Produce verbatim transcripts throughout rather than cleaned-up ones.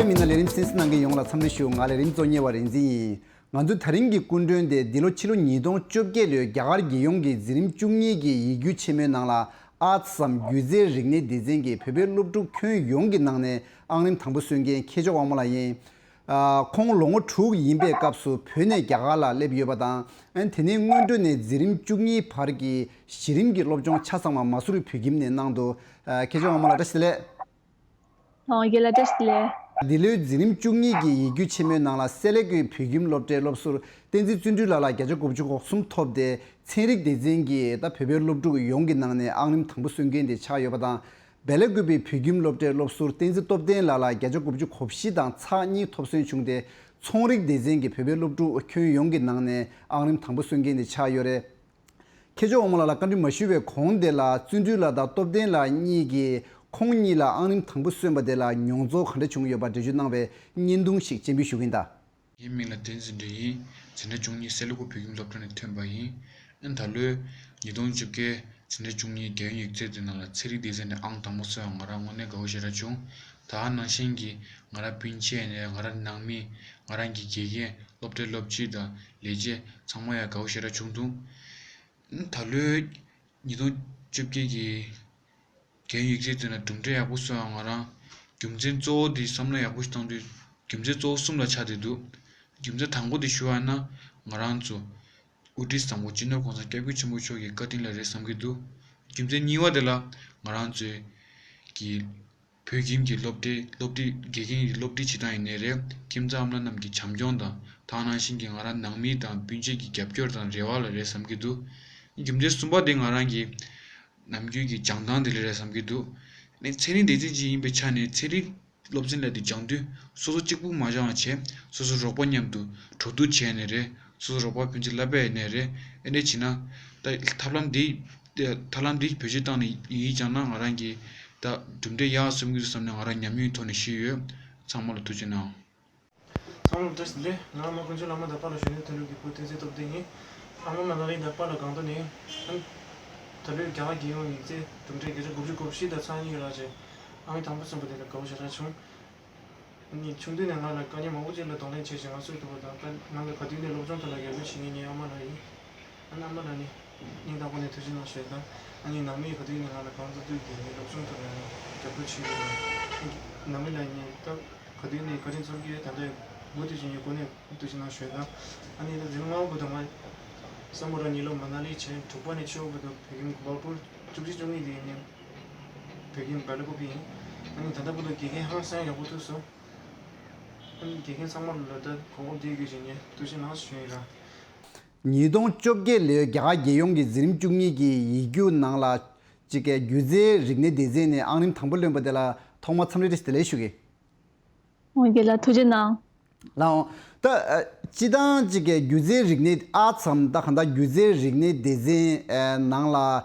མི་སྣ་ལས་རིམ་གསན་གཟིགས་གནང་མཁན་ཡོངས་ལ་འཚམས་འདྲི་ཞུ། ང་ལས་རིམ་གཙོ་གཉེར་བ་རིག་འཛིན་ཡིན། ང་ཚོའི་ད་རིང་གི་སྐུ་མགྲོན་དེ་འདི་ལོ་ཕྱི་ལོ་ཉིས་སྟོང་བཅོ་བརྒྱད་ལོའི་རྒྱ་གར་རྒྱལ་ཡོངས་ཀྱི་འཛིན་རིམ་བཅུ་གཉིས་ཀྱི་ཡིག་རྒྱུགས་ཆེན་མོའི་ནང་ལ་ཨར་ཊི་སམ་སྒྱུ་རྩལ་རིག་གནས་སྡེ་ཚན་གྱི་བོད་པའི་སློབ་ཕྲུག་ཁྱོན་ཡོངས་ཀྱི་ནང་ནས་ཨང་རིམ་དང་པོ་སོན་མཁན་མཁས་མཆོག་དབང་མོ་ལགས་ཡིན། ཨ། ཁོང་ལོ་ངོ་དྲུག་ཡིན་པའི་སྐབས་སུ་བོད་ནས་རྒྱ་གར་ལ་སླེབས་ཡོད་པ་དང་། ཨ། དེ་ནས་སྔོན་འགྲོ་ནས་འཛིན་རིམ་བཅུ་གཉིས་བར་གྱི་གཞི་རིམ་གྱི་སློབ་སྦྱོང་ཆ་ཚང་མ་མ་སུ་རི་བོད་ཁྱིམ་ནས་གནང་འདུག། ཨ། མཁས་མཆོག་དབང་མོ་ལགས་བཀྲ་ཤིས་བདེ་ལེགས། ཨོ། རྒན་ལགས་བཀྲ་ཤིས་བདེ་ལེགས། འདི་ལོའི་འཛིན་རིམ་བཅུ་གཉིས་ཀྱི་ཡིག་རྒྱུགས་ཆེན་མོའི་ནང་ལ་སེ་ལ་ཀོའི་བོད་ཁྱིམ་སློབ་གྲྭའི་སློབ་ཟུར་བསྟན་འཛིན་བརྩོན་འགྲུས་ལགས་ལ་བརྒྱ་ཆ་དགུ་བཅུ་གོ་གསུམ་ཐོབ་སྟེ། ཚན་རིག་སྡེ་ཚན་གྱི་ད་བོད་པའི་སློབ་ཕྲུག་ཡོངས་ཀྱི་ནང་ནས་ཨང་རིམ་དང་པོ་སོན་མཁན་དེ་ཆགས་ཡོད་པ་དང་། སྦེ་ལ་ཀུ་པེའི་བོད་ཁྱིམ་སློབ་གྲྭའི་སློབ་ཟུར་བསྟན་འཛིན་སྟོབས་ལྡན་ལགས་ལ་བརྒྱ་ཆ་དགུ་བཅུ་གོ་བཞི་དང་ཚེག་གཉིས་ཐོབ་སོན་བྱུང་སྟེ། ཚོང་རིག་སྡེ་ཚན་གྱི་བོད་པའི་སློབ་ཕྲུག་ཁྱོན་ཡོངས་ཀྱི་ནང་ནས་ཨང་རིམ་དང་པོ་སོན་མཁན་དེ་ཆགས་ཡོད་རེད། མཁས་མཆོག་དབང་མོ་ལགས་ལ་བཀའ་འདྲི་མ་ཞུས་པའི་གོང་དེ་ལ། བརྩོན་འགྲུས་ལགས་དང་སྟོབས་ལྡན་ལགས་གཉིས་ཀྱིས་ཁོང་གཉིས་ལ་ཨང་རིམ་དང་པོ་སོན་པ་དེ་ལ་མྱོང་ཚོར་ག་འདྲ་བྱུང་ཡོད་པ་འགྲེལ་བརྗོད་གནང་བའི་བརྙན་ཐུང་ཞིག་སྤྱན་འབུལ་ཞུ་གི་ཡིན་ད། ངའི་མིང་ལ་བསྟན་འཛིན་འདྲེ་ཡིན། འཛིན་གྲྭ་བཅུ་གཉིས་སེ་ལ་ཀོ་བོད་ཁྱིམ་སློབ་གྲྭ་ནས་ཐོན་པ་ཡིན། ཨ་ནི་ད་ལོའི་ཉིས་སྟོང་བཅོ་བརྒྱད་འཛིན་གྲྭ་བཅུ་གཉིས་རྒྱལ་ཡོངས་ཡིག་ཚད་དེ་ནང་ལ་ཚན་རིག་སྡེ་ཚན་ནས་ཨང་དང་པོ་སོན་ཡ་ང་རང་དངོས་གནས་དགའ་པོ་ཞེ་དྲག་བྱུང་། ད་ག་ནང་བཞིན་གྱི་ང་རང་སྤུན་མཆེད་ནས་ང་རང་ནང་མི། ང་རང་གི་དགེ་རྒན། སློབ་གྲྭའི་སློབ་སྤྱི་དང་ལས་བྱེད་ཚང་མ་ཡང་དགའ་པོ་ཞེ་དྲག་བྱུང་འདུག། ཨ་ནི་ད་ལོའི་ཉིས་སྟོང་བཅོ་བརྒྱད་ཀྱི་རྒྱལ་ཡོངས་ཡིག་ཚད་དེ་ནང་གྲུབ་འབྲས་ཡག་པོ་སོན་ཡ་ང་རང་རྒྱུ་མཚན་གཙོ་བོ་དེ་བསམ་བློ་ཡག་པོ་ཞིག་བཏང་དུས་རྒྱུ་མཚན་གཙོ་བོ་གསུམ་ལ་ཆགས་བསྡད་འདུག། རྒྱུ་མཚན་དང་པོ་དེ་ཞུ་བ་ཡིན་ན། ང་རང་ཚོ་དབུ་ཁྲིད་བཟང་པོ་སྤྱི་ནོར་༸གོང་ས་༸སྐྱབས་མགོན་ཆེན་པོ་མཆོག་གི་བཀའ་དྲིན་ལ་རེད་བསམ་གྱི་འདུག། རྒྱུ་མཚན་གཉིས་པ་དེ་ལ། ང་རང་ཚོའི་གི་བོད་ཁྱིམ་གྱི་སློབ་གྲྭའི་སློབ་ཁྲིད། དགེ་རྒན་གྱི་སློབ་ཁྲིད་བྱེད་སྟངས་ཡིན་ནའི་རེད། ཁྱིམ་ཚང་ཨ་མ་རྣམས་ཀྱི་བྱམས་སྐྱོང་དང་། ད་ག་ནང་བཞིན་གྱི་ང་རང་ནང་མི་དང་སྤུན་མཆེད་ཀྱི་རྒྱབ་སྐྱོར་དང་རེ་བ་ལ་རེད་བསམ་གྱི་འདུག། རྒྱུ་མཚན་གསུམ་པ་དེ་ང་རང་གི་ནམ་རྒྱུན་གྱི་སྦྱང་སྟངས་དེ་ལ་རེད་བསམ་གྱི་འདུག། ཨ་ནི་ཚན་རིག་སྡེ་ཚན་ཅིག་ཡིན་པའི་ཆ་ནས་ཚན་རིག་སློབ་ཚན་ལབ་དུས་སྦྱང་དུས་སོ་སོ་གཅིག་པུ་མ་སྦྱང་བ་བྱས། སོ་སོ་རོགས་པ་མཉམ་དུ་གྲོས་བསྡུར་བྱས་ནས་རེད། སོ་སོ་རོགས་པ་ཕན་ཚུན་བསླབ་པ་ཡིན་ནའི་རེད། ཨེ་འདྲ་བྱས་ན་ད་ཐབས་ལམ་འདི། ཐབས་ལམ་འདི་བེད་སྤྱོད་བཏང་ནས་ཡིན་ཀྱང་ན་ང་རང་གིས་ད་གྲུབ་འབྲས་ཡག་སོན་གྱི་འདུག་བསམ་ནས་ང་རང་ཉམས་མྱོང་ཐོག་ནས་ཤེས་ཡོད། ཚང་མ་ལ་ཐུགས་རྗེ་གནང་། ཚང་མ་ལ་བཀྲ་ཤིས་བདེ་ལེགས། ང་རང་མ་དཀོན་མཆོག་བླ་མ་དང་དཔའ་ལ་གཞོན་ནུ་དོན་གྲུབ་ཀྱི་བུ་བསྟན་འཛིན་སྟོབས་ལྡན་ཡིན། ཨ་མ་མ་ན་ལི་དང་པཱ་ལགས་སྒང་ཏོག་ནས། ཨ་ནི་ད་ལོའི་རྒྱ་གར་རྒྱལ་ཡོངས་ཡིག་ཚད་གྲུབ་འབྲས་བརྒྱ་ཆ་དགུ་བཅུ་གོ་བཞི་དང་ཚེག་གཉིས་རག་བྱས། ཨང་དང་པོ་སོན་པ་དེ་ལ་དགའ་པོ་ཞེ་དྲག་བྱུང་། ཨ་ནི་ཆུང་དུས་ནས་ང་ལ་དཀའ་ངལ་མང་པོ་ཅིག་ལ་གདོང་ལེན་བྱས་ཤིང་ང་སུ་ཐུབ་པ་དང་། ད་ང་ལ་ག་དུས་ནས་སློབ་སྦྱོང་ཐོག་ལ་རྒྱབ་སྐྱོར་བྱེད་མཁན་ངའི་ཨ་མ་ལགས་ཡིན། ཨ་ནི་ཨ་མ་ལགས་ནི་སྙིང་ཐག་པ་ནས་ཐུགས་རྗེ་གནང་ཞུ་ཡ་དང་། ཨ་ནི་ནང་མི་ག་དུས་ནས་ང་ལ་གང་ཐུབ་ཐུབ་ཀྱིས་ངའི་སློབ་སྦྱོང་ཐོག་ལ་རྒྱབ་སྐྱོར་བྱེད་ཀྱི་ཡོད། ནང་མི་ལ་ནི་ད་ག་དུས་ནས་བཀའ་དྲིན་ཚོར་གྱི་ཡོད། ད་ལྟ་མུ་མཐུད་བྱས་ནས་སྒོ་ནས་ཐུགས་རྗེ་གནང་ཞུ་ཡ་དང་། ཨ་ནི་ད་འཛིན་ལྔ་པ་བར་དུ་ང་ས་མུ་ར་ཉི་ལོ་མ་ན་ལི་བྱས། དྲུག་པ་ནས་བཅུ་པ་བར་དུ་བོད་ཁྱིམ་གོ་པལ་པུར། བཅུ་གཅིག་བཅུ་གཉིས་དེ་ནས་བོད་ཁྱིམ་སྦེ་ལ་ཀུ་པེ་ཡིན། ཨ་ནི་ད་ལྟ་བར་དུ་དགེ་རྒན་ཧང་སང་ཡག་པོ་ཐུག་སོང་། ཨ་ནི་དགེ་རྒན་ཚང་མ་ལ་ད་གོ་སྐབས་འདི་གི་རིང་ནས་ཐུགས་རྗེ་གནང་ཞུ་ཡིན་ར། ཉིས་སྟོང་བཅོ་བརྒྱད་ལོའི་རྒྱ་གར་རྒྱལ་ཡོངས་ཀྱི་འཛིན་རིམ་བཅུ་གཉིས་ཀྱི་ཡིག་རྒྱུགས་ནང་ལ་ཅིག་གི་སྒྱུ་རྩལ་རིག་གནས་སྡེ་ཚན་ནས་ཨང་རིམ་དང་པོ་ལོན་པ་དེ་ལ་ཐོག་མར་འཚམས་འདྲི་བཀྲ་ཤིས་བདེ་ལེགས་ཞུ་གི། ཨོ་རྒན་ལགས་ཐུགས་རྗེ་གནང་། ལགས་འོང་། ད་ཨ་སྤྱི་བཏང་ཅིག་གི་སྒྱུ་རྩལ་རིག་གནས་ཨར་ཊི་སམ་ད་གང་ལྟར་སྒྱུ་རྩལ་རིག་གནས་སྡེ་ཚན་ཨེ་ནང་ལ་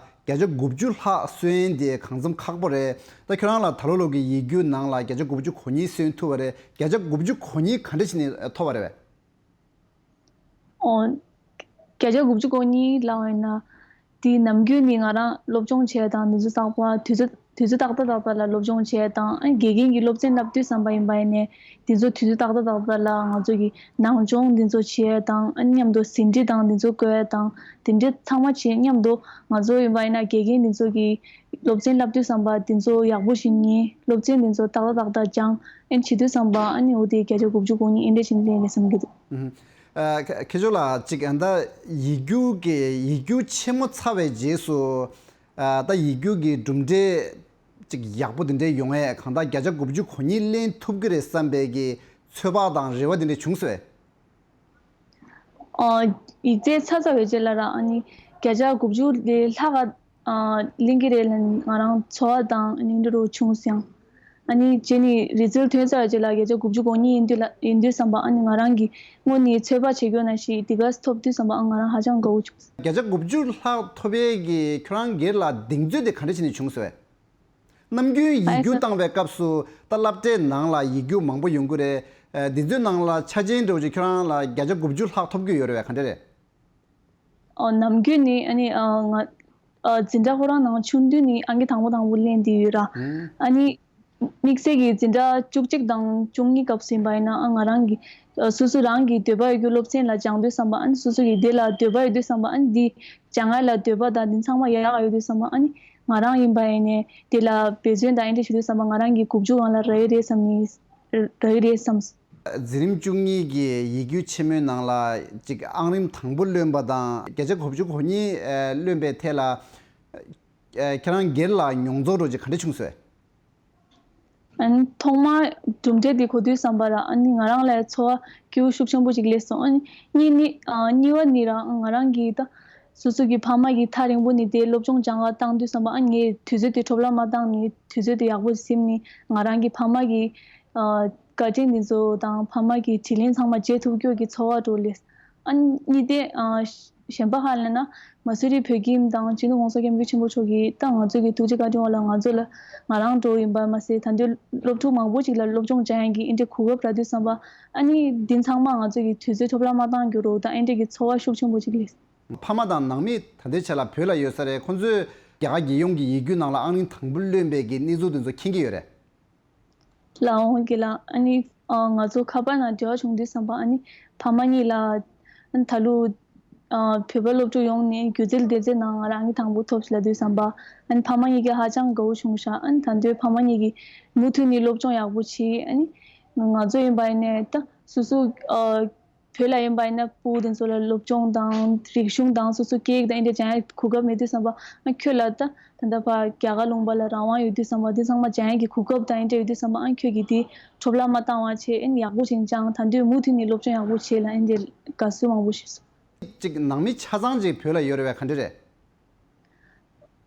བརྒྱ་ཆ་དགུ་བཅུ་ལྷག་སོན་དེ་གང་འཚམ་ཁག་པོ་རེད། ད་ཁྱོད་རང་ལ་ད་ལོ་ལོ་གི་ཡིག་རྒྱུགས་ནང་ལ་བརྒྱ་ཆ་དགུ་བཅུ་གོ་གཉིས་སོན་ཐུབ་པ་རེད། བརྒྱ་ཆ་དགུ་བཅུ་གོ་གཉིས་ག་འདྲ་བྱས་ནས་ཐོབ་པ་རེད་པས། ཨོ། བརྒྱ་ཆ་དགུ་བཅུ་གོ་གཉིས་ལབ་པ་ཡིན་ན། དེའི་ནམ་རྒྱུན་ནི་ང་རང་སློབ་སྦྱོང་བྱས་དང་དེ་ཚོ་རྟག་པར་དུས་ཚོད་དུས་ཚོད་ཏག་ཏག་ཏག་ཏག་ལ་སློབ་སྦྱོང་བྱས་དང་། ཨ་དགེ་རྒན་གྱིས་སློབ་ཚན་བསླབ་དུས་ཙམ་པ་ཡིན་པ་ཡིན་ནའི་དེ་ཚོ་དུས་ཚོད་ཏག་ཏག་ཏག་ཏག་ལ་ང་ཚོ་གི་ནང་སྦྱོང་དེ་ཚོ་བྱས་དང་། ཨ་མཉམ་དུ་ཟིན་བྲིས་དང་དེ་ཚོ་བཀོད་དང་། དེ་འདྲའི་ཚང་མ་བྱས། མཉམ་དུ་ང་ཚོ་ཡིན་པ་ཡིན་ན་དགེ་རྒན་དེ་ཚོ་གིས་སློབ་ཚན་བསླབ་དུས་ཙམ་པ་དེ་ཚོ་ཡག་པོ་ཞིག་ཉན། སློབ་ཚན་དེ་ཚོ་ཏག་ཏག་ཏག་ཏག་སྦྱང་། ཨ་བྱེད་དུས་ཙམ་པ་ཨ་ནི་འོ་དེ་བརྒྱ་ཆ་དགུ་བཅུ་གོ་གཉིས་ཨེ་འདྲ་ཞིག་ལེན་རེད་བསམ་གྱི་འདུག། ཨ་མཁས་མཆོག་ལགས་ཅིག་ཨ་ད་ཡིག་རྒྱུགས་ཀྱི་ཡིག་རྒྱུགས་ཆེན་མོ་ཚར་བའི་རྗེས་སུ་ཨ་ད་ཡིག་རྒྱུགས་ཀྱི་གྲུབ་འབྲས་ཅིག་ཡག་པོ་དེ་འདྲའི་ཡོང་ཡས་གང་ལྟར་བརྒྱ་ཆ་དགུ་བཅུ་གོ་གཉིས་ལེན་ཐུབ་ཀྱི་རེད་བསམ་པའི་གི་ཚོད་དཔག་དང་རེ་བ་དེ་འདྲ་བྱུང་སོང་ངས། ཨ་ཡིག་ཚད་ཚར་ཚར་བའི་རྗེས་ལ་ར་ཨ་ནི་བརྒྱ་ཆ་དགུ་བཅུ་ལས་ལྷག་ག་ཨ་ལེན་གྱི་རེད་ལབ་ང་རང་ཚོར་བ་དང་ཨ་ནི་འདྲ་རུ་བྱུང་སོང་། ཨ་ནི་རྗེས་ནི་རི་ཛལ་ཐོན་ཚར་བའི་རྗེས་ལ་བརྒྱ་ཆ་དགུ་བཅུ་གོ་གཉིས་ཡིན་དུས་ལ་ཡིན་དུས་ཙམ་པ་ཨ་ནི་ང་རང་གི་སྔོན་ནས་ཚོད་དཔག་བྱེད་རྒྱུ་ནང་བཞིན་དེ་ག་ཐོབ་དུས་ཙམ་པ་ཨ་ང་རང་ཧ་ཅང་དགའ་བོ་བྱུང་། བརྒྱ་ཆ་དགུ་བཅུ་ལྷག་ཐོབ་པའི་གི་ཁྱོད་རང་སྒེར་ལ་གདེང་ཚོད་དེ་ག་འདྲ་བྱས་ནས་བྱུང་སོང་ངས། ནམ་རྒྱུན་ཡིག་རྒྱུགས་བཏང་བའི་སྐབས་སུ་ད་སློབ་གྲྭའི་ནང་ལ་ཡིག་རྒྱུགས་མང་པོ་ཡོང་གི་རེད། ཨ་འདི་ཚོའི་ནང་ལ་ཆ་རྐྱེན་འདྲ་བོ་ཅིག་ཁྱོད་རང་ལ་བརྒྱ་ཆ་དགུ་བཅུ་ལྷག་ཐོབ་ཀྱི་ཡོད་རེད་པས། ག་འདྲ་རེད། ཨོ་ནམ་རྒྱུན་ནི་ཨ་ནི་ཨ་ང་ཨ་འཛིན་གྲྭ་ཁོ་རང་ནང་ཆུང་དུས་ནི་ཨང་ཀི་དང་པོ་དང་པོ་ལེན་དེ་ཡོད་ར། ཨ་ནི་ དམིགས་བསལ་གྱི་འཛིན་གྲྭ་བཅུ་གཅིག་དང་བཅུ་གཉིས་སྐབས་སུ་ཡིན་པ་ཡིན་ན། ཨ་ང་རང་གི་ཨ་སོ་སོ་རང་གི་འདོད་པ་ཡོད་རྒྱུ་སློབ་ཚན་ལ་སྦྱང་དུས་ཙམ་པ། ཨ་ནི་སོ་སོ་གི་དེ་ལ་འདོད་པ་ཡོད་དུས་ཙམ་པ། ཨ་ནི་འདི་སྦྱང་ཡ་ལ་འདོད་པ་དང་འདི་ཚང་མ་ཡག་ཡག་ཡོད་དུས་ཙམ་པ། ཨ་ནི་ང་རང་ཡིན་པ་ཡིན་ནའི་དེ་ལ་འབད་བརྩོན་དང་ཨེ་འདྲ་བྱེད་དུས་ཙམ་པ། ང་རང་གི་དགུ་བཅུ་སྒང་ལ་རག་གི་རེད་བསམ་ནི། རག་གི་རེད་བསམ། འཛིན་རིམ་བཅུ་གཉིས་ཀྱི་ཡིག་རྒྱུགས་ཆེན་མོའི་ནང་ལ་ཅིག་ཨང་རིམ་དང་པོ་ལོན་པ་དང་བརྒྱ་ཆ་དགུ་བཅུ་གོ་གཉིས་ལོན་པའི་ཐད་ལ། ཁྱེད་རང་སྒེར་ལ་མྱོང་ཚོར་འདྲ་ཅིག་ག་འདྲ་བྱུང་སོང་། ཨ་ནི་ཐོག་མར་གྲུབ་འབྲས་དེ་གོ་དུས་ཙམ་པ་ར། ཨ་ནི་ང་རང་ལ་ཚོར་བ་སྐྱིད་པོ་ཤུགས་ཆེན་པོ་ཅིག་སླེབས་སོང་། ཨ་ནི་གཉིས་ནི་ཨ་གཉིས་པ་ནི་ར། ང་རང་གིས་ད་སོ་སོ་གི་ཕ་མ་གིས་ཐག་རིང་པོ་ནས་དེ་སློབ་སྦྱོང་སྦྱང་ག་བཏང་དུས་ཙམ་པ། ཨ་ངས་དུས་ཚོད་དེ་འཕྲོ་བརླག་མ་བཏང་ནས་དུས་ཚོད་དེ་ཡག་པོ་ཟིན་ནས་ང་རང་གི་ཕ་མ་གི་ཨ་བཀའ་དྲིན་དེ་ཚོ་དང་ཕ་མ་གི་དྲིན་ལན་ཚང་མ་འཇལ་ཐུབ་རྒྱུ་གི་ཚོར་བ་འདྲ་སླེབས། ཨ་ནི་གཉིས་དེ་ཨ་གཞན་པ་ཁ་ལ་ན་མ་སུ་རི་བོད་ཁྱིམ་དང་སྤྱི་ནོར་༸གོང་ས་༸སྐྱབས་མགོན་ཆེན་པོ་མཆོག་གིས་ད་ང་ཚོ་གི་ཐུགས་རྗེ་བཀའ་དྲིན་འོག་ལ་ང་ཚོ་ལ་ང་རང་འདྲ་ཡིན་པ་མ་ཟད་ད་དུང་སློབ་ཕྲུག་མང་པོ་ཅིག་ལ་སློབ་སྦྱོང་སྦྱང་ཡག་གི་ཨེ་འདྲའི་གོ་སྐབས་རག་དུས་ཙམ་པ། ཨ་ནི་འདི་ཚང་མ་ང་ཚོ་གི་དུས་ཚོད་འཕྲོ་བརླག་མ་བཏང་རྒྱུ་རོགས་དང་ཨེ་འདྲའི་གི་ཚོར་བ་ཤུགས་ཆེན་པོ་ཅིག་སླེབས། ཕ་མ་དང་ནང་མི་ད་ལྟའི་ཆ་ལ་བོད་ལ་ཡོད་ས་རེད། ཁོང་ཚོས་རྒྱ་གར་རྒྱལ་ཡོངས་ཀྱི་ཡིག་རྒྱུགས་ནང་ལ་ཨང་རིམ་དང་པོ་ལོན་པའི་གི་གནས་ཚུལ་དེ་ཚོ་མཁྱེན་གྱི་ཡོད་རེད། ལགས་འོང་གི་ལགས། ཨ་ནི་ཨ་ང་ཚོ་ཁ་པར་ནང་འབྲེལ་བ་བྱུང་དུས་ཙམ་པ། ཨ་ནི་ཕ་མ་གཉིས་ལ་ཨ་ནི་ད་ལོ་ཨ་བོད་པ་སློབ་ཕྲུག་ཡོངས་ནས་སྒྱུ་རྩལ་སྡེ་ཚན་ནང་ང་རང་གིས་དང་པོ་ཐོབ་ཤག་ལབ་དུས་ཙམ་པ། ཨ་ནི་ཕ་མ་གཉིས་ཀ་ཧ་ཅང་དགའ་བོ་བྱུང་ཤག། ཨ་ནི་ད་དུང་ཕ་མ་གཉིས་ཀྱིས་མུ་མཐུད་ནས་སློབ་སྦྱོང་ཡག་པོ་བྱེད། ཨ་ནི་ང་ཚོ་ཡིན་པ་ཡིན་ནའི་ད་སོ་སོ་ཨ་བོད་ལ་ཡིན་པ་ཡིན་ན་ཕྲུ་གུ་དེ་ཚོ་ལ་སློབ་སྦྱོང་དང་རིག་གཞུང་དང་སོ་སོ་སྐད་ཡིག་དང་ཨེ་འདྲ་སྦྱང་ཡག་གོ་སྐབས་མེད་དུས་ཙམ་པ། ཨ་ཁྱོད་ལ་ད་ད་ལྟ་ཕར་རྒྱ་གར་ལུང་པ་ལ་རང་དབང་ཡོད་དུས་ཙམ་པ། འདི་ཚང་མ་སྦྱང་ཡག་གི་གོ་སྐབས་དང་ཨེ་འདྲ་ཡོད་དུས་ཙམ་པ། ཨ་ཁྱོད་ཀྱིས་འདི་འཕྲོ་བརླག་མ་བཏང་བ་བྱས། ཨ་ནི་ཡག་པོ་ཞིག་སྦྱང་། ད་དུང་མུ་མཐུད་ནས་སློབ་སྦྱོང་ཡག་པོ་བྱས་ལ་ཨེ་འདྲ་དགའ་བསུ་མང་པོ་ཞིག་སོང་། གཅིག་ནང་མི་ཆ་ཚང་གཅིག་བོད་ལ་ཡོད་རེད་པས། ག་འདྲ་རེད།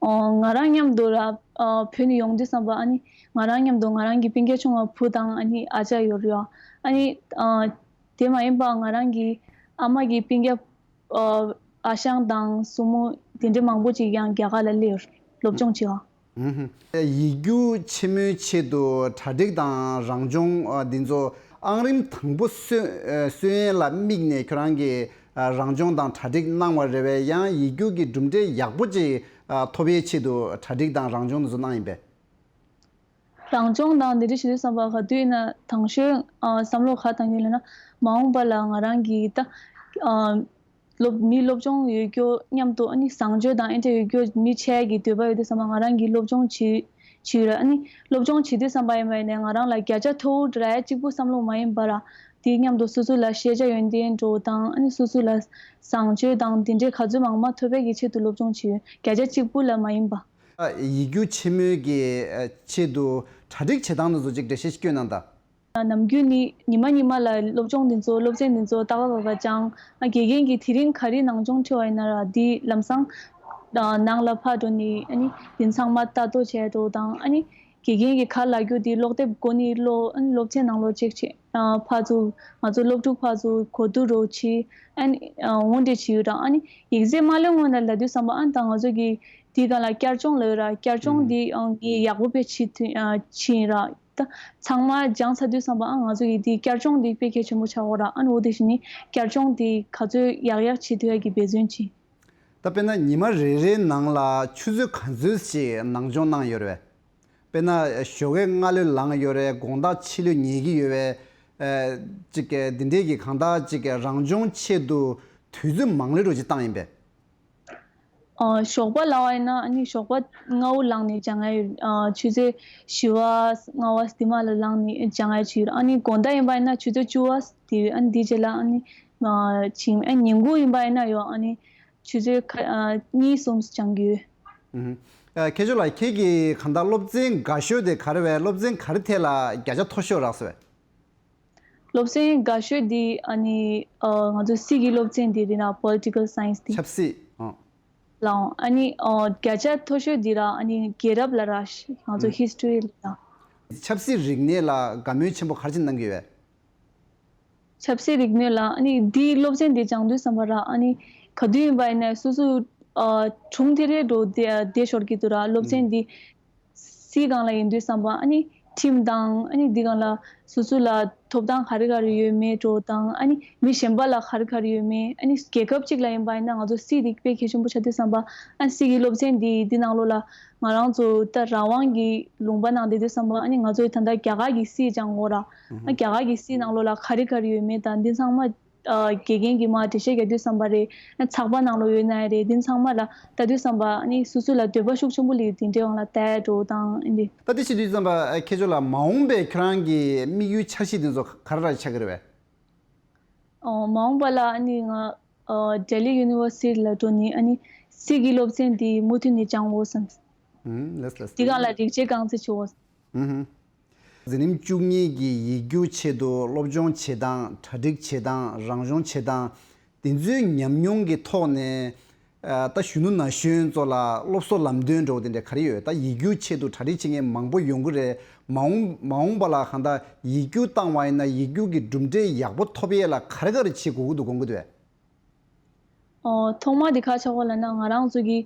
ཨོ་ང་རང་མཉམ་དུ་ར་ཨ་བོད་ནས་ཡོང་དུས་ཙམ་པ། ཨ་ནི་ང་རང་མཉམ་དུ་ང་རང་གི་སྤུན་ཀྱག་ཆུང་བ་བུ་དང་ཨ་ནི་ཨ་ཅག་ཡོད་རེད། ཨ་ནི་ཨ་དེ་མ་ཡིན་པ་ང་རང་གི་ཨ་མ་གི་སྤུན་ཀྱག་ཨ་ཨ་ཞང་དང་སྲུ་མོ་དེ་འདྲ་མང་པོ་ཅིག་ཡང་རྒྱ་གར་ལ་སླེབས་ཡོད་རེད། སློབ་སྦྱོང་བྱེད་པ། ཨུ་ཧུམ། ཡིག་རྒྱུགས་ཆེན་མོའི་ཆེད་དུ་གྲ་སྒྲིག་དང་རང་སྦྱོང་ཨ་འདི་ཚོ་ཨང་རིམ་དང་པོ་སོན་ཨ་སོན་ཡས་ལ་དམིགས་ནས་ཁྱོད་རང་གིས་ཨ་རང་སྦྱོང་དང་གྲ་སྒྲིག་གནང་བ་རེད་པས། ཡང་ཡིག་རྒྱུགས་ཀྱི་གྲུབ་འབྲས་ཡག་པོ་ཅིག་ཨ་ཐོབ་ཡས་ཆེད་དུ་གྲ་སྒྲིག་དང་རང་སྦྱོང་དེ་ཚོ་གནང་ཡིན་པས། རང་སྦྱོང་དང་འདི་འདྲ་བྱེད་དུས་ཙམ་པ་ག་དུས་ཡིན་ན་དང་ཤོས་ཨ་བསམ་བློ་ག་བཏང་གི་ཡོད་ལབ་ན། མ་འོངས་པ་ལ་ང་རང་གིས་ད་ཨ་སློབ་མི་སློབ་སྦྱོང་ཡོད་རྒྱུ་མཉམ་དུ་ཨ་ནི་བཟང་སྤྱོད་དང་ཨེ་འདྲ་ཡོད་རྒྱུ་མི་ཆགས་ཡག་གི་འདོད་པ་ཡོད་དུས་ཙམ་པ་ང་རང་གིས་སློབ་སྦྱོང་བྱེད་བྱེད་ཡོད་ར། ཨ་ནི་སློབ་སྦྱོང་བྱེད་དུས་ཙམ་པ་ཡིན་པ་ཡིན་ནའི་ང་རང་ལ་བརྒྱ་ཆ་མཐོ་བོ་རག་ཡག་གཅིག་པུ་བསམ་བློ་མ་ཡིན་པ་ར། དེ་མཉམ་དུ་སོ་སོ་ལ་ཤེས་བྱ་ཡོན་ཏན་འདྲ་བོ་དང་། ཨ་ནི་སོ་སོ་ལ་བཟང་སྤྱོད་དང་དེ་འདྲའི་ག་ཚོད་མང་མང་ཐོབ་ཡག་གི་ཆེད་དུ་སློབ་སྦྱོང་བྱེད་ཡོད། བརྒྱ་ཆ་གཅིག་པུ་ལ་མ་ཡིན་པ། ཡིག་རྒྱུགས་ཆེན་མོའི་གི་ཆེད་དུ་གྲ་སྒྲིག་བྱེད་སྟངས་དེ་ཚོ་ཅིག་འགྲེལ་བཤད་ཤིག་སྐྱོན་གནང་དང་། ནམ་རྒྱུན་ནི་ཉི་མ་ཉི་མ་ལ་སློབ་སྦྱོང་འདི་ཚོ་སློབ་ཚན་འདི་ཚོ་ཏག་ཏག་ཏག་ཏག་སྦྱང་། ཨ་དགེ་རྒན་གྱིས་དེ་རིང་ག་རེ་ནང་སྦྱོང་ཁྲིད་པ་ཡིན་ན་ར་འདི་ལམ་སང་ཨ་ནང་ལ་ཕར་འགྲོ་ནི་ཨ་ནི་འདི་ཚང་མ་ལྟ་རྟོག་བྱས་འགྲོ་དང་། ཨ་ནི་དགེ་རྒན་གྱིས་ག་ལབ་རྒྱུ་འདི་ཀློག་དེབ་སྒོ་ནས་ཀློག་ཨ་ནི་སློབ་ཚན་ནང་ལོགས་ཅེག་བྱེད། ཨ་ཕར་ཚུར་ང་ཚོ་སློབ་ཕྲུག་ཕར་ཚུར་གོ་བསྡུར་རོགས་བྱེད། ཨ་ནི་ཨ་འོ་འདྲ་བྱེད་ཡོད་ར། ཨ་ནི་ཡིག་ཚད་མ་ལོན་སྔོན་ལ་ལབ་དུས་ཙམ་པ་ཨ་ནི་ད་ང་ཚོ་གི་དེའི་སྒང་ལ་བསྐྱར་སྦྱོང་ལབ་ཡོད་ར། བསྐྱར་སྦྱོང་ཨུ་འདི་ཨ་ངས་ཡག་པོ་དཔེ་བྱེད་ཐུབ་ཨ་བྱེད་ཡིན་ར། ད་ཚང་མ་སྦྱངས་ཚར་དུས་ཙམ་པ་ཨ་ང་ཚོ་ཡི་དེ་བསྐྱར་སྦྱོང་དེ་དཔེ་གལ་ཆེན་པོ་ཆགས་ཡོད་ར། ཨ་ནི་འོ་དེ་བཞིན་ནི་བསྐྱར་སྦྱོང་དེ་ག་ཚོད་ཡག་ཡག་བྱེད་ཐུབ་ཡག་གི་འབད་བརྩོན་བྱེད། ད་དཔེར་ན་ཉི་མ་རེ་རེའི་ནང་ལ་ཆུ་ཚོད་ག་ཚོད་ཅིག་ནང་སྦྱོང་གནང་ཡོད་རེད་པས། དཔེར་ན་ཞོགས་ཀས་སྔ་ལོད་ལངས་ཡོད་རེད། དགོང་དག་ཕྱི་ལོད་ཉལ་གྱི་ཡོད་པས། ཨ་ཅིག་གི་འདི་འདྲས་ཀྱི་གང་ལྟར་ཅིག་གི་རང་སྦྱོང་ཆེད་དུ་དུས་ཚོད་མང་ལོས་འགྲོ་ཅིག་བཏང་ཡིན་པས། ཨ་ཞོགས་པ་ལབ་པ་ཡིན་ན་ཨ་ནི་ཞོགས་པ་སྔ་པོ་ལངས་ནས་སྦྱང་ཡ་ཡོད། ཨ་ཆུ་ཚོད་བཞི་པ་ལྔ་པ་དེ་མ་ལ་ལངས་ནས་སྦྱང་ཡ་ཅིག་ཡོད། ཨ་ནི་དགོང་དག་ཡིན་པ་ཡིན་ན་ཆུ་ཚོད་བཅུ་པ་དེ་ཡོད། ཨ་ནི་དེ་རྗེས་ལ་ཨ་ནི་ཨ་ཕྱིན་ཨ་ཉིན་གུང་ཡིན་པ་ཡིན་ན་ཡོད། ཨ་ནི་ཆུ་ཚོད་ཁ་ཨ་གཉིས་གསུམ་སྦྱང་གི་ཡོད། ཨུ་ཧུམ། ཨ་མཁས་མཆོག་ལགས་ཁྱེད་ཀྱི་གང་ལྟར་སློབ་ཚན་དགའ་ཤོས་དེ་ག་རེ་བས། སློབ་ཚན་ག་རེ་ཐད་ལ་བརྒྱ་ཆ་མཐོ་ཤོས་རག་སོང་བས། སློབ་ཚན་དགའ་ཤོས་འདི་ཨ་ནི་ཨ་ང་ཚོ་སྲིད་ཀྱི་སློབ་ཚན་འདི་རེད་ན། Political Science འདི། ཆབ་སྲིད། ཨ། ལའང་ཨ་ནི་ཨ་བརྒྱ་ཆ་མཐོ་ཤོས་འདི་ར་ཨ་ནི་རྒྱལ་རབས་ལ་ར་ང་ཚོ་ཨུ། History ལ་ར། ཆབ་སྲིད་རིག་གནས་ལ་དགའ་མོས་ཆེན་པོ་ག་རེ་ཅིག་གནང་གི་ཡོད། ཆབ་སྲིད་རིག་གནས་ལ་ཨ་ནི་འདིའི་སློབ་ཚན་འདི་སྦྱང་དུས་ཙམ་པ་ར་ཨ་ནི་ག་དུས་ཡིན་པ་ཡིན་ན་སོ་སོ་ཨ་དྲུང་དེ་རེད་འགྲོ་བསྡད་བསྡད་ཤོར་གྱི་འདུག་ར། སློབ་ཚན་འདི་སྲིད་སྒང་ལ་ཡིན་དུས་ཙམ་པ་ཨ་ནི་ ཁྲིམས་དང་ཨ་ནི་འདི་སྒང་ལ་སོ་སོ་ལ་ཐོབ་ཐང་ག་རེ་ག་རེ་ཡོད་མེད་འདྲ་བོ་དང་ཨ་ནི་མི་གཞན་པ་ལ་ག་རེ་ག་རེ་ཡོད་མེད། ཨ་ནི་རྒྱལ་ཁབ་གཅིག་ལ་ཡིན་པ་ཡིན་ན་ང་ཚོ་སྲིད་འདི་དཔེ་གལ་ཆེན་པོ་ཆགས་དུས་ཙམ་པ་ཨ་ནི་སྲིད་ཀྱི་སློབ་ཚན་འདི་འདི་ནང་ལོགས་ལ་ང་རང་ཚོ་ད་རང་དབང་གི་ལུང་པ་ནང་བསྡད་དུས་ཙམ་པ་ཨ་ནི་ང་ཚོ་ད་ལྟ་རྒྱ་གར་གྱི་སྲིད་སྦྱང་དགོས་ར། ཨ་རྒྱ་གར་གྱི་སྲིད་ནང་ལོགས་ལ་ག་རེ་ག་རེ་ཡོད་མེད་དང་འདི་ཚང་མ། ཨ་དགེ་རྒན་གྱིས་མར་འགྲེལ་བཤད་རྒྱག་དུས་ཙམ་པ་རེད། ཚགས་པར་ནང་ལོགས་ཡོད་ན་ཡང་རེད། འདི་ཚང་མ་ལ་ལྟ་དུས་ཙམ་པ་ཨ་ནི་སོ་སོ་ལ་འདོད་པ་ཤུགས་ཆེན་པོ་སླེབས། འདི་འདྲའི་དབང་ལ་ལྟ་ཡ་འདྲ་བོ་དང་ཨ་འདི། ད་དེ་བྱེད་དུས་ཙམ་པ་ཁྱེད་ཚོ་ལ་མ་འོངས་པའི་ཁྱེད་རང་གི་དམིགས་ཡུལ་འཆར་གཞི་དེ་ཚོ་ག་རེ་རེ་ཆགས་ཀྱི་རེད་པས། ཨོ་མ་འོངས་པ་ལ་ཨ་ནི་ང་ཨ་ལྡི་ལི་ཡུ་ནི་ཝར་སི་ཊི་ལ་འགྲོ་ནི་ཨ་ནི་སྲིད་ཀྱི་སློབ་ཚན་འདི་མུ་མཐུད་ནས་སྦྱང་དགོས་བསམ། ཨུམ་ལགས་ལགས། འདི་སྒང་ལ་རིག་བྱེད་རྐང་རྩེད་བྱེད་དགོས། ཨུམ། འཛིན་རིམ་བཅུ་གཉིས་ཀྱི་ཡིག་རྒྱུགས་ཆེད་དུ་སློབ་སྦྱོང་བྱེད་སྟངས། གྲ་སྒྲིག་བྱེད་སྟངས། རང་སྦྱོང་བྱེད་སྟངས། དེ་ཚོའི་ཉམས་མྱོང་གི་ཐོག་ནས་ཨ་ད་གཞོན་ནུ་ན་གཞོན་ཚོ་ལ་སློབ་གསོ་ལམ་སྟོན་འདྲ་བོ་དེ་འདྲ་ག་རེ་ཡོད། ད་ཡིག་རྒྱུགས་ཆེད་དུ་གྲ་སྒྲིག་བྱེད་མཁན་མང་པོ་ཡོང་གི་རེད། མ་འོངས་མ་འོངས་པ་ལ་གང་ལྟར་ཡིག་རྒྱུགས་བཏང་བ་ཡིན་ན་ཡིག་རྒྱུགས་ཀྱི་གྲུབ་འབྲས་ཡག་པོ་ཐོབ་ཡས་ལ་ག་རེ་ག་རེ་བྱེད་དགོས་ཀྱི་འདུག་དགོངས་ཀྱི་འདུག་གས། ཨོ་ཐོག་མ་དེ་ག་ཆགས་པ་ལབ་ན་ང་རང་ཚོ་གི་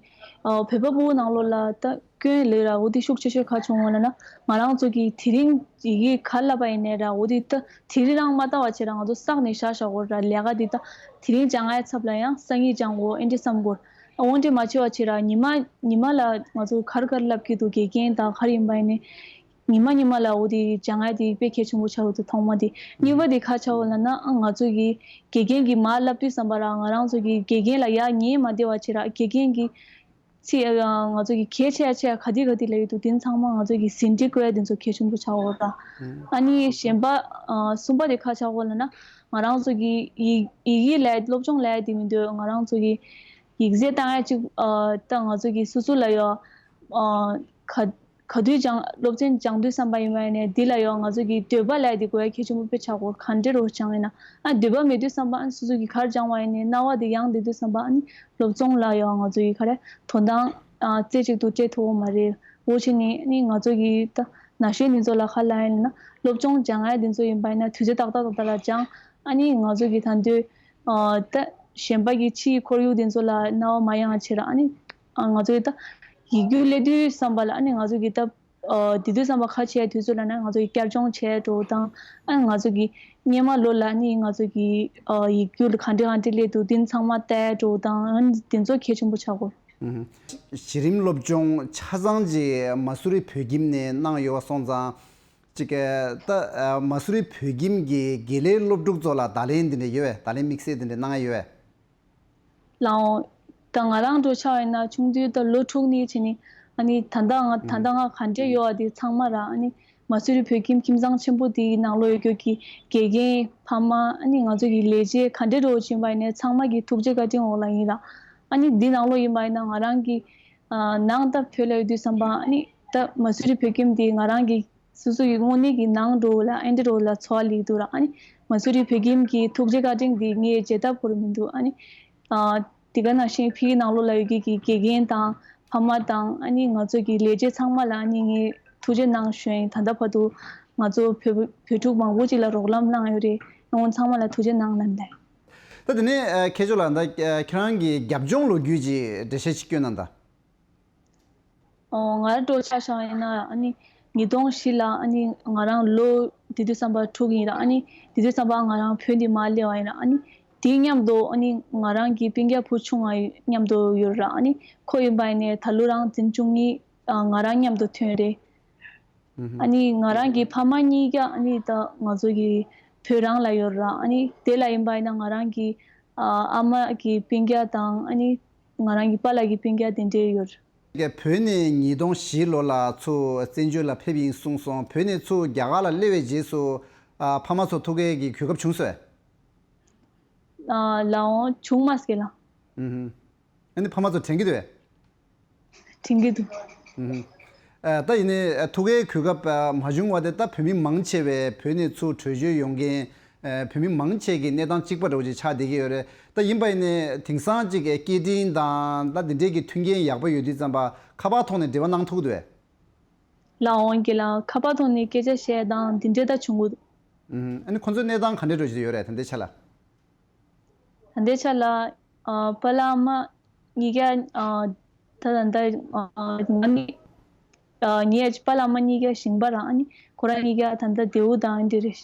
ཨོ་བོད་པ་ཕྲུ་གུ་ནང་ལོགས་ལ་ད་སྐྱོན་ལས་ར་འོ་དེ་ཤུགས་ཆེ་ཤོས་ག་བྱུང་བ་ལབ་ན་ང་རང་ཚོ་གི་དེ་རིང་ཡི་གེ་ག་བསླབ་པ་ཡིན་ནའི་ར་འོ་དེ་ད་དེ་རིང་རང་མ་ལྟ་བ་བྱས་ར་ང་ཚོ་བསགས་ནས་བཞག་བཞག་གོ་ར། ལས་ཀ་དེ་ད་དེ་རིང་སྦྱང་ཡ་ཚབ་ལ་ཡང་སང་ཉིན་སྦྱང་གོ་ཨེ་འདྲ་བསམ་གོ། འོ་འདྲ་མ་བྱས་པ་བྱས་ར་ཉི་མ་ཉི་མ་ལ་ང་ཚོ་ག་རེ་ག་རེ་བསླབ་ཀྱི་འདུག་དགེ་རྒན་དང་ག་རེ་ཡིན་པ་ཡིན་ནའི། ཉི་མ་ཉི་མ་ལ་འོ་དེ་སྦྱང་ཡ་དེ་དཔེ་གལ་ཆེན་པོ་ཆགས་ཡོད་དོ་ཐོག་མ་དེ། གཉིས་པ་དེ་ག་ཆགས་ཡོད་ལབ་ན་ཨ་ང་ཚོ་གི་དགེ་རྒན་གྱིས་མར་བསླབ་དུས་ཙམ་པ་ར་ང་རང་ཚོ་གི་དགེ་རྒན་ལ་ཡ་ཉན་མ་བདེ་བ་བྱས་ར་དགེ་རྒན་གྱིས་ཚིག་ཨ་ང་ཚོ་གི་གལ་ཆེ་ཡ་ཆེ་ཡ་ག་དེ་ག་དེ་ལབ་ཡོད་དོ་དེ་ཚང་མ་ང་ཚོ་གི་ཟིན་བྲིས་བཀོད་ཡ་དེ་ཚོ་གལ་ཆེན་པོ་ཆགས་ཡོད་ར། ཨ་ནི་གཞན་པ་ཨ་གསུམ་པ་དེ་ག་ཆགས་ཡོད་ལབ་ན་ང་རང་ཚོ་གི་ཡིག་ཡིག་ཡིག་ལས་སློབ་སྦྱོང་ལས་དེ་མི་འདུག་ང་རང་ཚོ་གི་ཡིག་ཚད་བཏང་ཡ་གཅིག་ཨ་ད་ང་ཚོ་གི་སོ་སོ་ལ་ཡ་ཨ་ག་ག་དུས་སྦྱང་སློབ་ཚན་སྦྱང་དུས་བསམ་པ་ཡིན་པ་ཡིན་ནའི་འདི་ལ་ཡང་ང་ཚོ་གི་འདོད་པ་ལ་ཡ་འདི་དགོས་ཡ་གལ་ཆེན་པོ་དཔེ་ཆགས་གོ་ག་འདྲ་རོ་སྦྱང་ཡིན་ན་ཨ་འདོད་པ་མེད་དུས་བསམ་པ་ཨ་སོ་སོ་གི་ག་རེ་སྦྱང་བ་ཡིན་ནའི་སྣང་བ་འདི་ཡང་འདི་དུས་བསམ་པ་ཨ་ནི་སློབ་སྦྱོང་ལ་ཡང་ང་ཚོ་གི་ག་རེ་དོ་སྣང་ཨ་རྩེ་གཅིག་ཏུ་སྤྲད་ཐུབ་ཀྱི་མ་རེད། འོ་བྱས་ནས་ཨ་ནི་ང་ཚོ་གི་ད་ན་གཞོན་འདི་ཚོ་ལ་ག་ལབ་ཡིན་ན་སློབ་སྦྱོང་སྦྱང་ཡ་འདི་ཚོ་ཡིན་པ་ཡིན་ན་དུས་ཚོད་ཏག་ཏག་ཏག་ཏག་ལ་སྦྱང་ཨ་ནི་ང་ཚོ་གི་ད་འདོད་ཨ་ད་གཞན་པ་གི་ཕྱིའི་ཁོར་ཡུག་འདི་ཚོ་ལ་སྣང་བ་མ་ཡེངས་བྱས་ར་ཨ་ནི་ཨ་ང་ཚོ་གི་ད་ཡིག་རྒྱུགས་སླེབས་དུས་བསམ་པ་ལ་ཨ་ནི་ང་ཚོ་གི་ད་ཨ་དེ་དུས་བསམ་པ་ཁ་ཕྱེ་དུས་ཚོད་ལ་ན་ང་ཚོ་གི་བསྐྱར་སྦྱོང་བྱས་འགྲོ་དང་ཨ་ང་ཚོ་གི་སྔོན་མ་ལོ་ལ་ནི་ང་ཚོ་གི་ཨ་ཡིག་རྒྱུགས་ག་འདྲ་ག་འདྲ་སླེབས་འདུག་དེ་ཚང་མ་བལྟས་འགྲོ་དང་ཨ་དེ་ཚོ་གལ་ཆེན་པོ་ཆགས་གོ། ཨུམ། གཞི་རིམ་སློབ་སྦྱོང་ཆ་ཚང་ཅིག་མ་སུ་རི་བོད་ཁྱིམ་ནས་གནང་ཡོད་པ་སོང་ཙང་ཅིག་ད་ཨ་མ་སུ་རི་བོད་ཁྱིམ་གྱི་དགེ་ལས་སློབ་ཕྲུག་ཚོ་ལ་བརྡ་ལན་འདི་འདྲ་ཡོད་པས། བརྡ་ལན་དམིགས་བསལ་འདི་འདྲ་གནང་ཡ་ཡོད་པས། ལའོ། ད་ང་རང་འགྲོ་ཆགས་ཡིན་ན་ཆུང་དུས་ད་ལོ་དྲུག་ནས་བྱས་ནས་ཨ་ནི་ད་ལྟ་ང་ད་ལྟ་ང་ག་འདྲས་ཡོད་པ་དེ་ཚང་མ་ར་ཨ་ནི་མ་སུ་རི་བོད་ཁྱིམ་ཁྱིམ་ཚང་ཆེན་པོ་དེའི་ནང་ལོགས་ཡོད་རྒྱུ་གི་དགེ་རྒན་ཕ་མ་ཨ་ནི་ང་ཚོ་གི་ལས་བྱེད་ག་འདྲས་འགྲོ་བཞིན་པ་ཡིན་ནའི་ཚང་མ་གི་ཐུགས་རྗེ་བཀའ་དྲིན་འོག་ལ་ཡིན་ར། ཨ་ནི་འདི་ནང་ལོགས་ཡིན་པ་ཡིན་ན་ང་རང་གི་ཨ་ནང་ད་བོད་ལ་ཡོད་དུས་ཙམ་པ་ཨ་ནི་ད་མ་སུ་རི་བོད་ཁྱིམ་དེ་ང་རང་གི་སོ་སོ་ཡི་དངོས་གནས་ཀྱི་ནང་འགྲོ་ལ་ཨེ་འདྲ་འགྲོ་ལ་འཚོ་བ་ལེགས་འདུག་ར། ཨ་ནི་མ་སུ་རི་བོད་ཁྱིམ་གྱི་ཐུགས་རྗེ་བཀའ་དྲིན་འདི་ངས་བརྗེད་ཐབས་ཁུར་མི་འདུག་ཨ་ནི་ཨ་དེ་ག་ནང་བཞིན་ཕ་གི་ནང་ལོགས་ལ་ཡོད་མཁན་གྱི་དགེ་རྒན་དང་ཕ་མ་དང་ཨ་ནི་ང་ཚོ་གི་ལས་བྱེད་ཚང་མ་ལ་ཨ་ནི་ངས་ཐུགས་རྗེ་གནང་ཞུ་ཡིན། ད་ལྟ་བར་དུ་ང་ཚོ་བོད་བོད་ཕྲུག་མང་པོ་ཅིག་ལ་རོགས་རམ་གནང་ཡོད་རེད། ཨོ་ཚང་མ་ལ་ཐུགས་རྗེ་གནང་ལབ་ད། ད་དེ་ནས་ཨ་མཁས་མཆོག་ལགས་ད་ཨ་ཁྱེད་རང་གི་རྒྱབ་ལྗོངས་ལོ་རྒྱུས་ཀྱི་འགྲེལ་བཤད་ཅིག་སྐྱོན་གནང་དང་། ཨོ་ང་རང་འགྲོ་ཆ་བཞག་ཡིན་ན་ཨ་ནི་ཉིས་སྟོང་བཞི་ལ་ཨ་ནི་ང་རང་ལོ་དེ་དུས་ཙམ་པ་དྲུག་ཡིན་ར། ཨ་ནི་དེ་དུས་ཙམ་པ་ང་རང་བོད་འདི་མར་སླེབས་པ་ཡིན་ར། ཨ་ནི་དེའི་མཉམ་དུ་ཨ་ནི་ང་རང་གི་སྤུན་ཀྱག་བུ་ཆུང་བ་མཉམ་དུ་ཡོད་ར། ཨ་ནི་ཁོ་ཡིན་པ་ཡིན་ནའི་ད་ལོ་རང་འཛིན་བཅུ་གཉིས་ཨ་ང་རང་མཉམ་དུ་ཐོན་རེད། ཨ་ནི་ང་རང་གི་ཕ་མ་གཉིས་ཀ་ཨ་ནི་ད་ང་ཚོ་གི་བོད་རང་ལ་ཡོད་ར། ཨ་ནི་དེ་ལ་ཡིན་པ་ཡིན་ན་ང་རང་གི་ཨ་ཨ་མ་གི་སྤུན་ཀྱག་དང་ཨ་ནི་ང་རང་གི་པཱ་ལགས་ཀྱི་སྤུན་ཀྱག་དེ་འདྲས་ཡོད། བོད་ནས་ཉིས་སྟོང་བཞི་ལོ་ལ་ཚུར་བཙན་བྱོལ་ལ་ཕེབས་ཡིན་གསུངས་སོང་། བོད་ནས་ཚུར་རྒྱ་གར་ལ་སླེབས་པའི་རྗེས་སུ་ཨ་ཕ་མ་ཚོ་ཐུག་གའི་གི་གོ་སྐབས་བྱུང་སོང་། ཨ་ལའོ་བྱུང་མ་སྐྱེ་ལ། ཨུ་ཧུམ། ཨ་ནི་ཕ་མ་ཚོ་དྲན་གྱི་འདུག་གས། དྲན་གྱི་འདུག་ཨུ་ཧུམ། ཨ་ད་ཡིན་ནའི་ཨ་ཐུག་གའི་གོ་སྐབས་ཨ་མ་བྱུང་བ་དེ་ད་བོད་མི་མང་ཆེ་བས་བོད་ནས་ཚུར་བྲོས་བྱོལ་ཡོང་མཁན་ཨ་བོད་མི་མང་ཆེ་གི་གནས་སྟངས་གཅིག་པ་འདྲ་བོ་ཅིག་ཆགས་བསྡད་ཀྱི་ཡོད་རེད། ད་ཡིན་པ་ཡིན་ནའི་དེང་སང་ཅིག་ཨ་སྐད་འཕྲིན་དང་ད་འདི་འདྲའི་གི་མཐུན་རྐྱེན་ཡག་པོ་ཡོད་དུས་ཙམ་པ་ཁ་པར་ཐོག་ནས་འབྲེལ་བ་གནང་ཐུབ་ཀྱི་འདུག་གས། ལའོ་ཨོན་སྐྱེ་ལ་ཁ་པར་ཐོག་ནས་སྐད་ཆ་བཤད་དང་འདི་འདྲའི་ད་བྱུང་གི་འདུག་ཨུ་ཧུམ། ཨ་ནི་ཁོང་ཚོའི་གནས་སྟངས་ག་འདྲའི་འདྲ་བོ་ཅིག་ཡོད་རེད་ད་ལྟའི་ཆ་ལ། ད་ལྟའི་ཆ་ལ་ཨ་པཱ་ལགས་ཨ་མ་གཉིས་ཀ་ཨ་ད་ད་ལྟ་ཨ་ང་ནི་ ཨ། ངའི་ཨ་ཅེ་པ་ལགས་མ་གཉིས་ཀ་ཞིང་པ་རང་ཨ་ནི་ཁོ་རང་གཉིས་ཀ་ད་ལྟ་རྡེའུ་དང་འདི་རེད།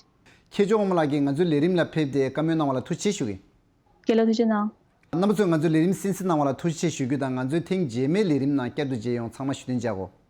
མཁས་མཆོག་དབང་མོ་ལགས་ཀྱིས་ང་ཚོའི་ལས་རིམ་ལ་ཕེབས་ཏེ་བཀའ་མོལ་གནང་བ་ལ་ཐུགས་རྗེ་ཆེ་ཞུ་གི། རྒན་ལགས་ཐུགས་རྗེ་གནང་། རྣམ་པ་ཚོས་ང་ཚོའི་ལས་རིམ་གསན་གཟིགས་གནང་བ་ལ་ཐུགས་རྗེ་ཆེ་ཞུ་རྒྱུ་དང་། ང་ཚོའི་ཐེངས་རྗེས་མའི་ལས་རིམ་ནང་བསྐྱར་དུ་མཇལ་ཡོང་། ཚང་མ་བཞུགས་གདན་འཇགས་དགོས།